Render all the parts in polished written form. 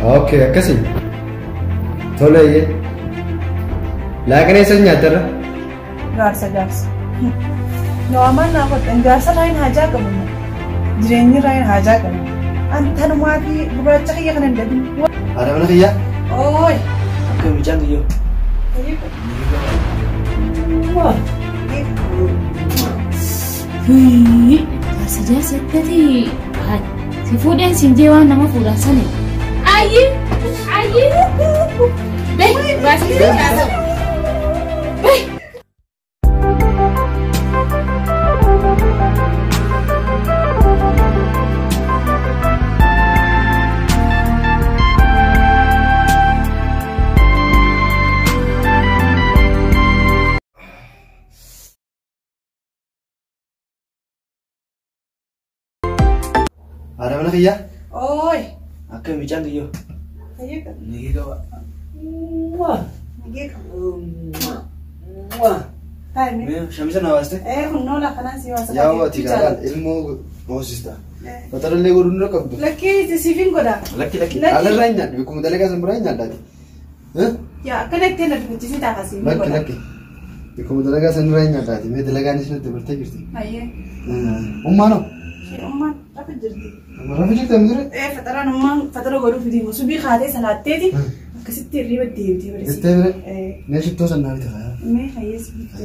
Okay, akkasii. Toleeyyee. Laaqana eessa nyaattarra? Jaarsa jaarsa. Yoomaan naa godhan jaarsa raayin haajaa qabu. Jireenyi raayin haajaa qabu. An tanumaa fi gurraacha kiyya kana hin dhabin. Haadha mana kiyyaa? Ooy. Akka mucaan kiyyoo. Jaarsa jaarsa akkati si fuudheen siin jee waan nama fuudhan sani. Ayyi ayyi. Bee baasii jaarsa. Bee. Haadha mana kiyyaa? Ooy. Akka mucaan kiyyoo. Nagee qaba. Nagee qaba. Taa'ime. Shamisa na baaste? Kunnoo lafa si waasa. Yaa waati gaadhaan ilmoo hoosista. Fatarallee godhuu nurra qabdu. Lakkii siifin godha. Lakki lakki. Alarraa hin nyaadhu. Beekuma dalagaa san biraa hin nyaadhaati. Yaa akkana ittiin na dubbisiisee ta'a siifin Lakki godha. lakki. Beekuma dalagaa san irraa hin nyaadhaati. Mee dalagaan isin itti bartee jirti. Ayyee. Ummaanoo? Ummaan rafa jirti. Rafa jirti amma dure? Faxaraan ummaan faxara godhuuf deemu subii kaatee salaatteeti akkasitti hirriba deemtee barsiisa. Jettee bire? Mee shittoo san naa bita. Mee hayyee si bitte.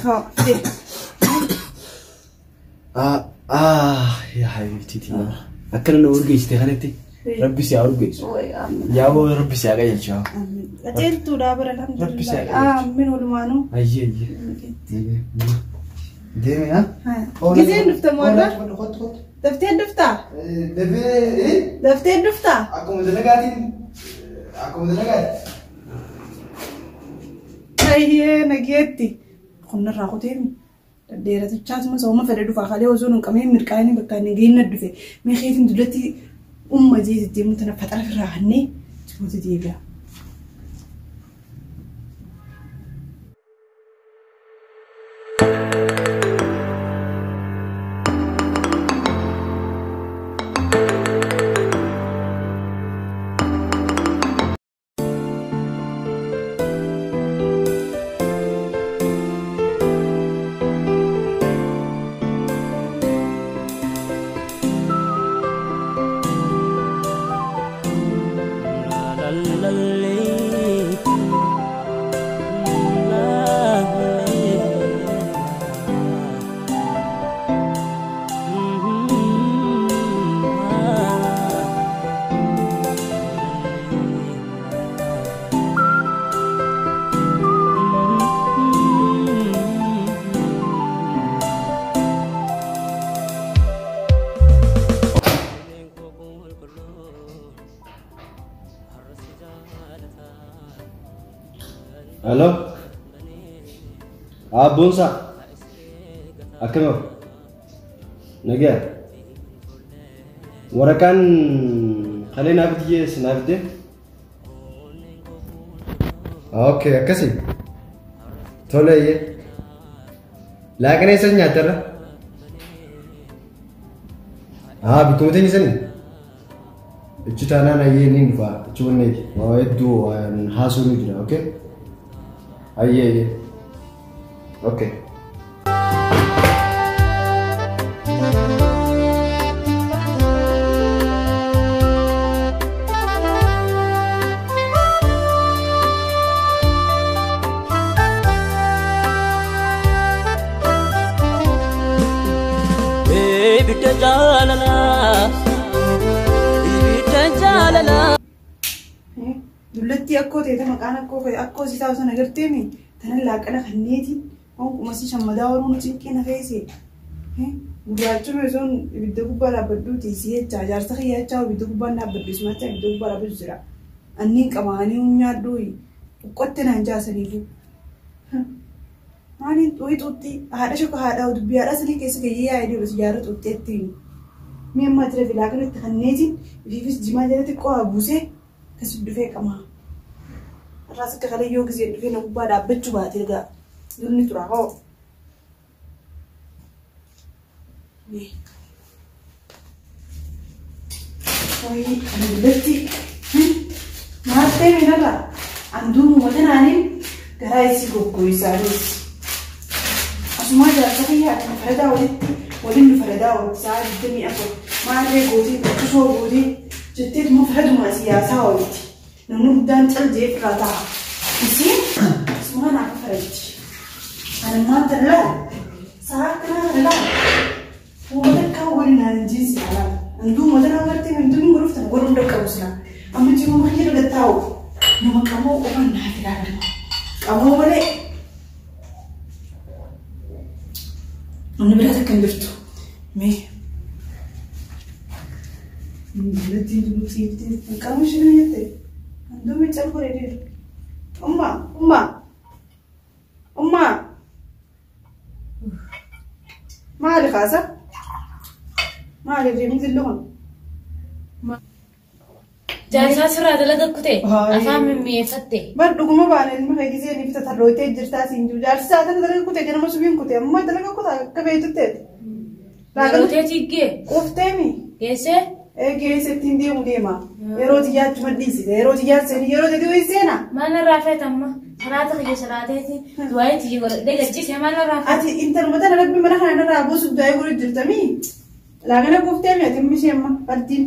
Haa fide. Yaa habiibtiiti. Akkana na urgeessite kanatti rabbi si haa urgeessu. Yaa boo rabbi si haa qajeelchu. Qajeeltuudha bara Rabbi si haa alhamdulillah. qajeelchu. Amiin walumaanuu. Ayyee ayyee. Deemi haa? Gizeen dhufta moorra? Daftee dhuftaa? Dafee Daftee dhuftaa? akkuma dalagaatiin akkuma dalagaati. Ayyee nageetti. Qonnarraa kuteemi. Dhadheeratichaasuma sooma fedhe dhufaa kalee osoo hin qabneen mirqaanii bakka inni geenna dhufe. Mee keetiin dullatti umma jeetti deemu tana faxara firraa hannee jiruuti deebi'a. Hello? Abboonsaa? Akkam? Nagaa? Waraqaan kalee naaf dhiyeesse naaf fidee? Okay, akkasii. Toleeyyee. Laaqana eessa nyaattarra? Haa, bikkuma teenya sanii? Ichi taanaan ayyee ni dhufa. Ichi wanneeti. Waa hedduu haasoo ni jira, okay? Ayyee ayyee. Okay. Ibidda jaalalaa, ibidda jaalalaa. Dullatti akkoo ta'e maqaan akkoo ta'e akkoo si taa'u sana agarteemi tanan laaqana kanneetiin honkuma si shammadaa horuu cinqii na feese. Gurraachuma osoon ibidda gubbaa dhaabbadhuuti si jechaa jaarsa kiyya jechaa ibidda gubbaan dhaabbadhu isumachaa ibidda gubbaa dhaabbatu jira. Anniin qamaanii nyaadhu qotte naan jaasaniifu. Maaliin wayii xuuxxii haadha shokka haadha dubbii haadha sanii keessa gayyee yaa'ee deemu si jaarra xuuxxeetti. Mi'a ammaa jira filaa kanatti kanneetiin ifiifis jimaa jalatti qo'aa buusee akkasitti dhufee qamaa. Irraas akka kalee yoo gisee dhufee na gubbaa dhaabbachuu baate egaa lolli tura hoo. Wayii dullatti maal ta'e minarra anduuma tanaaniin garaa isii goggoisaanis. Asumaa jaarsa kiyyaa kan faradaa walitti waliin nu faradaa walitti sa'a 24 maallee gootii tusoo gootii jetteetuma faraduma siyaasaa walitti. Namni guddaan cal jee irraa taa'a. Isiin asumaa naaf faraddi. Anammaan tana laal sa'a akkanaa kana laal uummata akkaa waliin naan hin jiinsi laal. Anduuma tanaa gartee hinduun godhuuf tana godhuun dhaqqabu sila. Amma jiruu mayyee irra taa'u nama qamoo qofaan naaf ilaalama. Qamoo malee namni biraa takka hin jirtu. Mee dullatti dubsiifte qaama ishee nama jette anduuma cal godhee deemu. Ummaa ummaa ummaa maali kaasa? Maali deemni zillu kun? Jaarsaa sirraa dalaga kutee afaan mimmi'eeffatte. Bar dhuguma baana ilma kee gisee ni fita tarrooytee jirtaa siin jiru. Jaarsi isaa tana dalaga kutee ganama subiin kutee amma dalaga kutaa akka beektutti. Yeroo ta'e ciggee. Qufteemi. Geessee. Geesse ittiin deemu deema. Yeroo xiyyaa achuma dhiisite. Yeroo xiyyaa seeni yeroo ta'e wayii seena. Maal irraa feeta amma? Salaata kiyya salaateeti. Du'aa tiyya godhadhee gachise maal irraa feeta? Ati intaluma tana rabbi mana kana irraa buusuuf du'aa godhu jirtamii? Laaqana qufteemi ati immi ishee amma fardiin.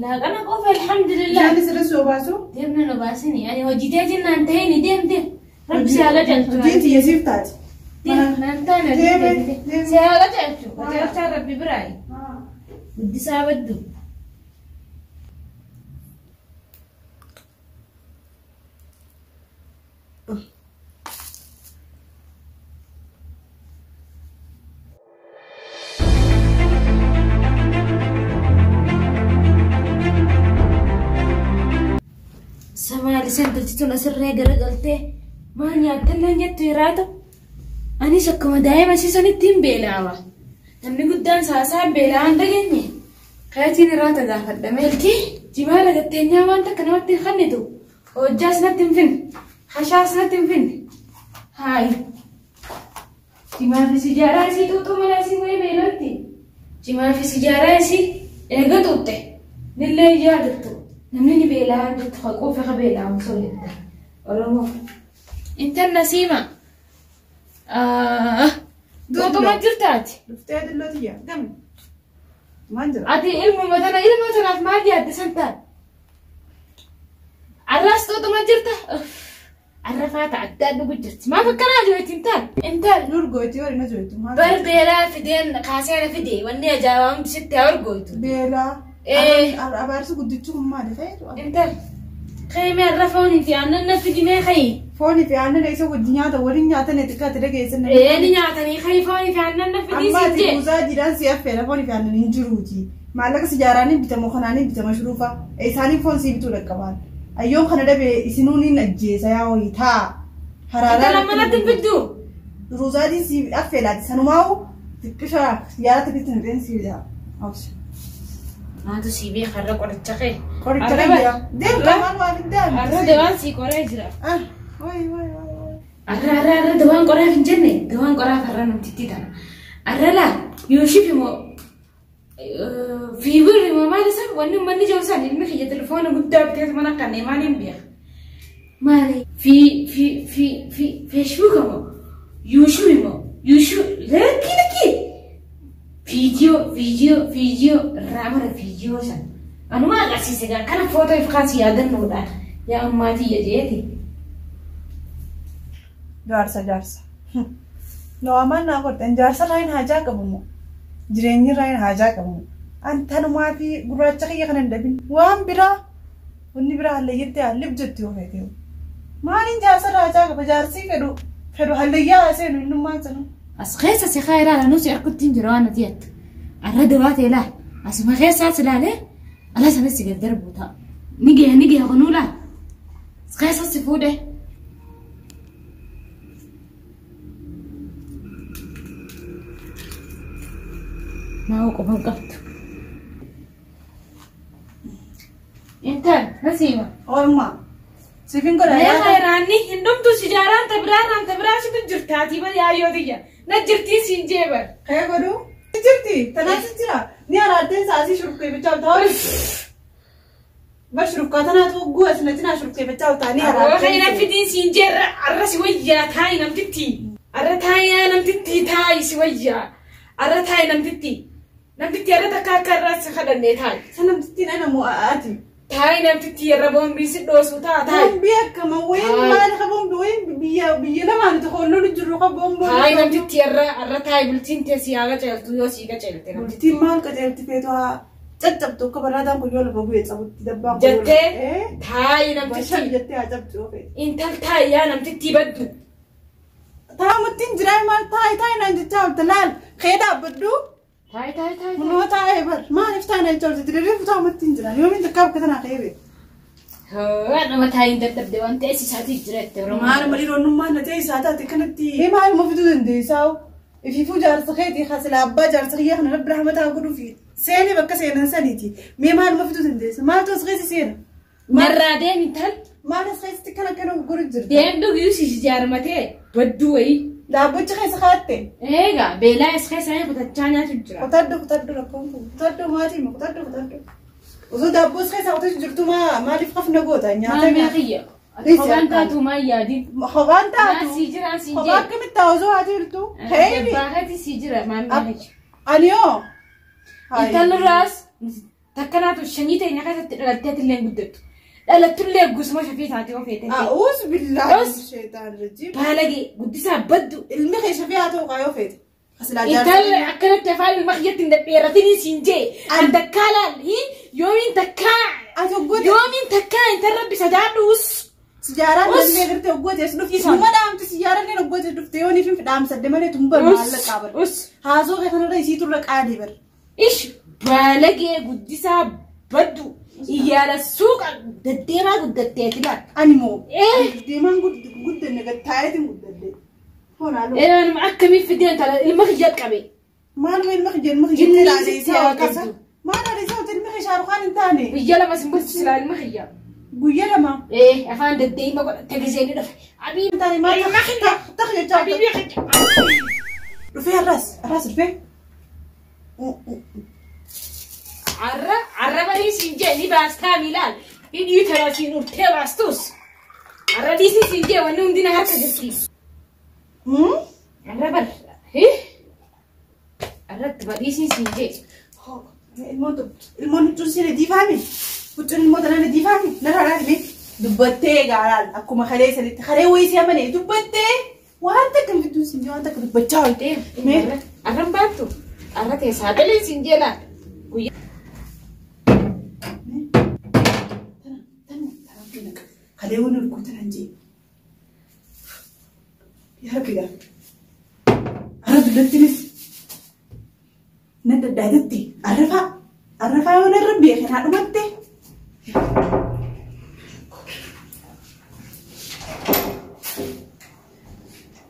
Laaqana qofa alhamdulillah. Bishaan sirri soo baasu. Deemna nu baasini. Ani hojii teetiin naan ta'ini deem deem. Rabbi si haa qajeelchu. Hojii tiyya siif taati. Deem naan taane. Deeme deeme. Si haa qajeelchu. Qajeelchaa rabbi biraayi. Guddisaa baddu. Samaali san tolchituun asirree garagaltee maal nyaattan naan jettu jiraatu. Anis akkuma daa'ima siisanitti hin beelaawa. Namni guddaan saasaa beelaa hin dhageenye. Kayatiin irraa gaafadha. Meelkii jimaa lagatteenyaa waan takka namatti hin kennitu. Hojjaas natti hin finne. Hashaas natti hin finne. Haayi. Jimaa fi sijaaraa isii xuuxuu mala isii wayii beelootti. Jimaa fi sijaaraa isii eega xuuxxe. Nillee yaadattu. Namni ni beelaa jettu haquu fi beelaa osoo jetta. Oromoo. Intan Nasiima. Xuuxuma jirtaati. Dhuftee dilloo tiyya gami. Maal jira? Ati ilmuma tana ilma tanaaf maal yaadde san taate? Arraas xuuxuma jirta? Arrafaata addaa dhugu jirti. Maaf akkanaa jiru intal? Intal. Nur gooti yoo na jirtu maal? Bar beelaa fideen kaasee na fide wanni ajaa'ibaa hundi sitti haa urgooytu. Beelaa. Abaarsi guddichi kun maali fayyadu? Intal. Qayyimee arra foonii fi aannan na fidimee qayi. Foonii fi aannan isa wajji nyaata waliin nyaatan xiqqaatti dhageessan. Ni nyaatanii qayi foonii fi aannan na fidii Amma ati si jee. buusaa jiraan si affeera foonii fi aannan hin jiruuti. Maallaqa sijaaraanii bitama kanaanii bitama shuruufa. Isaanii foon sii bituu dhaqqabaan. Ayyoon kana dhabe isinuu ni ajjeesa yaa wayii taa. Intal amma natti hin fidduu. Ruuzaatiin si affeelaati sanumaa'u xiqqisha yaada bitti naqeen si bita. Maatu sii beeka har'a qoricha kee. Qoricha kiyya. Deem qamaan waan hin deemne. Har'a dawaan sii qoree jira. Wayi wayi wayi. Arra arra arra dawaan qoraaf hin jenne dawaan qoraaf har'a namtitti tana. Arra laa Yuushif immoo fiibir immoo maal isaan wanni uummanni jiru san ilmi kiyya telefoona guddaa bitee mana kanneen maal hin beeka. Maali fi fi fi fi feesbuuk immoo Yuushuf immoo Yuushuf lakki lakki viidiyoo viidiyoo viidiyoo irraa mara viidiyoo san. Anuma agarsiise gaa kana footoo if kaasii yaadannoodhaan yaa ummaatii jeeti. Jaarsa jaarsa. Noo'amaan naa godhan jaarsa irraa hin haajaa qabu moo? Jireenyi irraa hin haajaa qabu moo? An tanumaa fi gurraacha kiyya kana hin dhabin waan biraa wanni biraa hallayyetti hallif jettu yoo feete. Maaliin jaarsa irraa haajaa qaba jaarsii fedhu fedhu hallayyaa haasee nu innummaan sanuu. As keessa si kaa ilaala nuti harkutti hin jiru waan ati jettu. Arra dawaa ta'e ilaala. Asuma keessaas ilaalee ala sanas si gad darbu ta'a. Ni gaya ni gaya kunuu laala. As keessa si fuudhee. Maa qofa hin qabdu. Intal Nasiima. Oolmaa. Siifin godha Mee yaada. khayraanni hin dhumtu sijaaraan ta biraarraan ta biraa situ jirtaatii bari yaayyoo tiyya. Na jirtii siin jee bar. Kee godhu. Jirti. Tanaas jira. Ni araarteen saasii shurkee bichaa ta'u. Bashurufkaa tanaatu hogguu as na cinaa shurufkeeffachaa utaanii Arra kana fidiin siin jeerra arra si wayyaa taayi namtitti. Arra taayaa namtitti taayi si wayyaa. Arra taayi namtitti. Namtitti arra takka akka irraa si kadhannee taayi. Isa namtittiin ana mo'aati. Taayi namtitti irra boombii si dhoosu taa taayi. Boombii akkama wayin maali ka boombii wayin biyya biyya lamaan tokko lolu jirru ka boombii. Taayi namtitti irra arra taayi bultiin tee si haa qaceeltu yoo si qaceelte namtitti. Bultiin maal qaceelti feetu haa caccabtu akka barraadaan kun yoo lafa bu'ee cabutti dabbaan kun. Jettee taayi Bashan namtitti. jettee haa cabtu yoo feete. Intal taayi yaa namtitti baddu. Taa'umatti jiraa maal taayi taayi naan jechaa oolta laal kee dhaabbadhu. Taayi taayi taayi. Munoo taa'ee bar maaliif taayi naan jechaa oolta diriirri taa'umatti hin jiraan yoomiin takkaa bakka tanaa kee beeku. Nama taayiin dadhabde waan ta'eef isaatiif jira itti Oromoo. Maaluma dhiironnummaan na ta'e isaa taate kanatti. Mee maaluma fiduu dandeessaa? Ifiifuu jaarsa keetii hasila abbaa jaarsa kiyyaa kana rabbi rahmataa godhuufi seenee bakka seenan saniiti. Mee maaluma fiduu dandeessa? Maaltu as keessa seena? Narraa deemi tal. Maal as keessatti kana kana godhu jirta? Deemdu giyyuu si jaarmatee badduu wayii. Dhaabbichi keessa kaatte. Eegaa beelaa as keessa kutachaa nyaatu jira. Kutadhu kutadhu rakkoon kun kutadhu maatii kutadhu kutadhu. Osoo daabboo as keessa kutachuu jirtu maaliif qafna goota nyaata Maamii kiyya. Kophaan taatu maal yaadin? Kophaan taatu. Sii jira sii Kophaa jira. akkamitti taa'u osoo haati jirtu? Heebi. Jabbaakati sii jira maamii kiyya. Ani hoo? Intalli takkanaatu shanyii teenya keessatti dhalatteet illee guddattu. Dhalattullee gusuma shafii taatee of eettee. A'uus billaahi sheetaan rajiim. Baalagee guddisaa baddu. Ilmi kee shafii haa ta'u qaayoo feete. Intalli akkanatti afaan ilma kiyyatti hin dhadheeratinii siin jee. An takkaa laal yoomiin takkaa. Ati hoggote. Yoomiin takkaa intal rabbi sadaadhuus. Sijaaraan dalmee gartee hoggote as dhufte. Numa dhaamti sijaaraan illee hoggote as dhufte yoo niif dhaamsadde malee tumbar maallaqaa bar. Haasoo kee kanarra isiitu irra qaadii bar. Ish baalagee guddisaa baddu. Iyyaala suuqa deddeemaa guddatteeti laal. Ani moo? Deddeemaan guddanne gad taa'eetiin guddadde. Nama akkamiif fideen tala ilma kiyya qabe. Maaluma ilma kiyya ilma kiyya Jinni ilaalee sitti isaa haa waaqasa. qabdu. Maal haadha isaa ilmi kiyya shaarukaan hin taane. Guyyaa lama sin bulchu silaa ilma kiyya. Guyyaa lama. Afaan deddeema godhatte gisee ni dhufe. Abii Hin taane maal Ilma kiyya. taq jechaa Abii kiyya. Dhufee har'as har'as dhufee. Arra arra barii siin jee ni baastaa miilaan. Hidhii tara siin urtee baastus. Arra dhiisii siin jee wanni hundina harka jirti. Arra bar. Arratti badhiisii siin jee. Ilmoon ilmoon huccuun si diifaami. Huccuun ilmoo tanaa diifaami. Narraa laali dubbattee gaaraan akkuma kalee sanitti kalee wayii si amane dubbattee waan takka hin fidduu siin waan takka dubbachaa oolte. Mee Arran baattu. Arra teessaa galee siin jee laata. Guyyaa. Kalee wani urgoo tanan jee. Yaa Rabbi gaa. Arra dullattinis na daddaatatti arrafaa arrafaa yoo narra beeke naa dhumatte.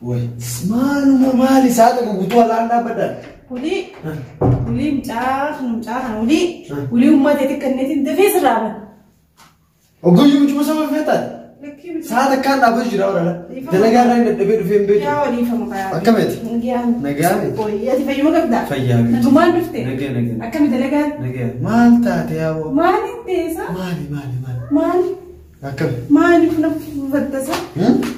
Way maaluma maali isaa tokko guutuu alaan dhaabbadhaan? Ulii ulii mucaa kana mucaa kana ulii ulii uummateetti kanneetiin dafee sirraa bana. Oggoyyuu mucuma sama feetaan? Sa'a takkaan dhaabbatu jira walaala. Dalagaa irraa hin dadhabee dhufee hin beeku. Yaa waliifama kayaa. Akkamitti? Nagaan. Nagaa miti. Ooyii ati fayyuma qabdaa? Fayyaa miti. Nagumaan dhufte? Nagaa nagaa. Akkami dalagaan? Nagaa. Maal taate yaa boo? Maaliin teessa? Maali maali maali? Maali? Akkami? Maaliif na fattasa?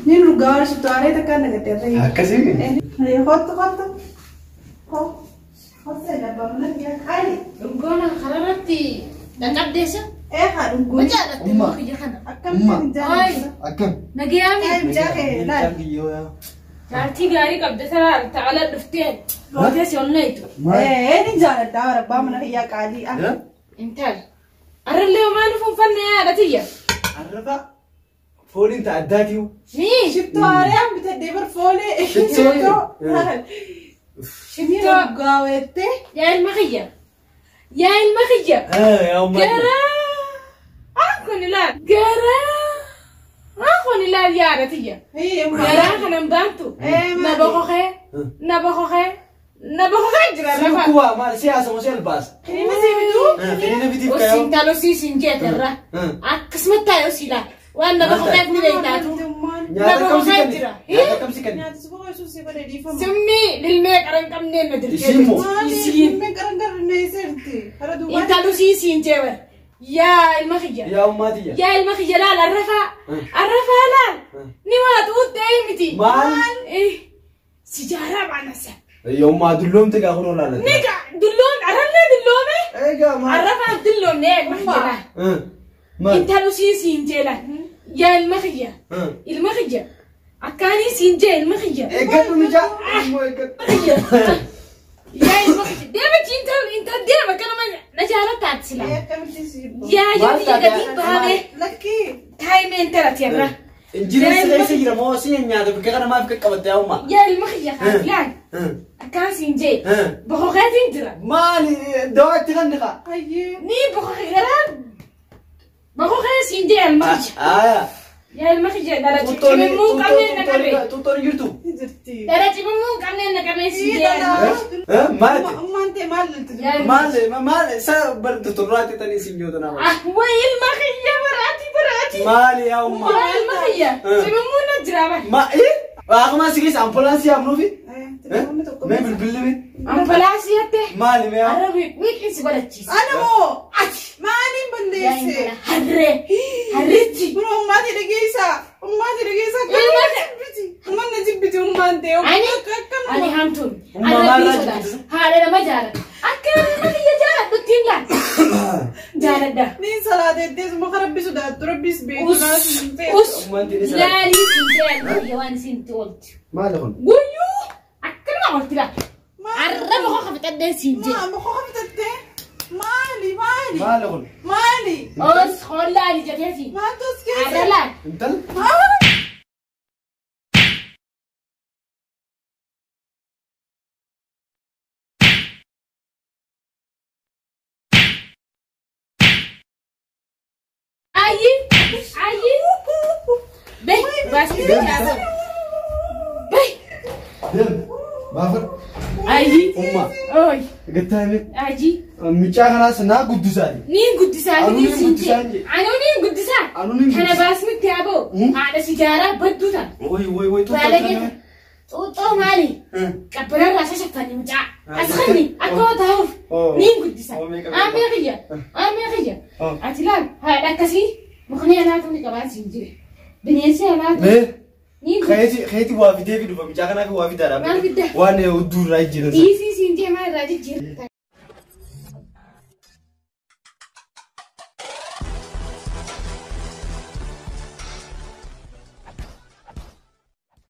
Ni dhugaa warri shittooree takkaan nagadde. Akkasii? Kottu kottu. Kottu dabbamna yaa qaali. Dhungoona kararratti dhaqabdeessa. Haa dhungoon. Majaalatte Umma. kiyya kana. Akkamitti hin jaallattu? Akkam? Nagayaami. Ay mucaa kee laal. Jaartii gaarii qabde taraa ta'ala dhuftee gootee si onneetu. Ni jaalladha warabbaa mana kiyyaa qaalii. Intal. Arrallee maal fuunfanne yaada tiyya. Arraba fooliin ta'a addaatiyu. Mii. Shittoo haaraan bitadhee bar foolee. Shittoo. Shittoo dhugaa weettee. Yaa ilma kiyya. Yaa ilma kiyya. Yaa ummaa. Garaa. Kun ilaal. Garaa. Kun ilaal yaada tiyya. Garaa kanan baantu. Na boqoqee. Na boqoqee. Na boqoqee jira lafa. Kuwa maal siyaasa moo si albaasa? Kiniina si bituu? Kiniina bitiif kaayoo. Osin talosii siin jeeterra. Akkasumatti taa'ee osii laal. Waan na boqoqeef ni beektaatu. Nyaata akkam si kenni? Nyaata akkam si kenni? Nyaata si boqochuu si godhe dhiifama. Simmii lilmee qara hin qabneen na dirqee. Isiin moo? Maali Isiin. lilmee qara hin qabne sirti. Kara duubaa. Intalosii siin jeebar. Yaa ilma kiyya. Yaa ummaatiyya. Yaa ilma kiyya laal arrafaa. Arrafaa laal. Ni waa xuuxxee miti. Maal? Sijaaraa baanasa. Yaa ummaa dulloomte gaa kunoo laalata. Ni gaa dulloom arrallee dulloome. Egaa maal? Arrafaan dulloomne yaa ilma kiyya laal. Maal? Intala usii siin jee laal. Yaa ilma kiyya. Ilma kiyya. Akkaanii siin jee ilma kiyya. Eeggadhu mijaa. Eeggadhu. Yaa ilma kiyya. Deema intal deema kanuma na jaalataati sila. Yaa yoo biyya gadi baame. Lakkii. Taa'imee intala tiyarra. Injilii si keessa jira moo si nyaata bakka kana maaf qaqqabatte yaa ummaa? Yaa ilma kiyya laal. Akkaan siin jee. Boqoqeetiin jira. Maali dawaa itti kan niqaa? Ni boqoqee garaan. Boqoqee siin jee ilma kiyya. Aayaa. Yaa ilma kiyya dhala cimimuu qabneen na qabee. Xuuxoon jirtu? Dhala cimimuu qabneen na qabee siin jee. Maal? Ummaan ta'e maal lolti? Maal maal isa bartu turraatti tanii siin joota nama. Ah wayi ilma kiyya baraati baraati. Maali yaa ummaa? Yaa ilma kiyya cimimuu na jira ba. Ma akkuma si keessa ambulaansii yaamnuufi? Mee bilbilli mee? Ambulaansii jettee? Maali mee? Arra wiiqiin si godhachiisa. Ana moo? Ati maaliin balleesse? Harree harrichi. Kun ummaati dhageessaa. Ummaati dhageessaa. Ummanni jibbiti ummaan ta'e. Ani hamtuun. Arra sodaata. Haadha nama jaalladha. Akka nama kiyya jaalladhutti hin laal. Jaalladha. Ni salaateettees muka rabbi sodaattu rabbis beeku. Us. Laalii siin jaalladhu waan isin oolti. Maali kun? Guyyuu akkanuma oolti laa. Arra boqoo qabxadhee siin jee. Maa boqoo qabxattee? Maali maali? Maali kun? Maali? Os hollaali jedheeti. Maaltu as keessa? Arra laal. Intal? Ayi ayi. Bey baasii Bey. Deem. Baafar. Ayi. Ummaa. Oy. Gattaame. Ayi. Mucaa kanaas naa guddisaani. Niin guddisaa. Anuu niin guddisaa. Anuu niin guddisaa. Anuu niin Kana baasnitti aboo. Haadha sijaaraa badduu ta'a. Woy woy woy Baalagee. Xuuxxoo maali? Qabbanarraa shashaffanni mucaa. As kanni akka taa'uuf niin guddisaa. Ammee kiyya. Ammee kiyya. Ati laal haadha akkasii mukni alaatu ni qabaan siin jire. Bineensi alaatu. Mee? Niin Keeti waa fidee fi dhufa mucaa kanaaf waa fidaadha. Maal fidda? Waan hudduu irraa jijjiiran. Dhiisii siin jee maal irraa jijjiirta?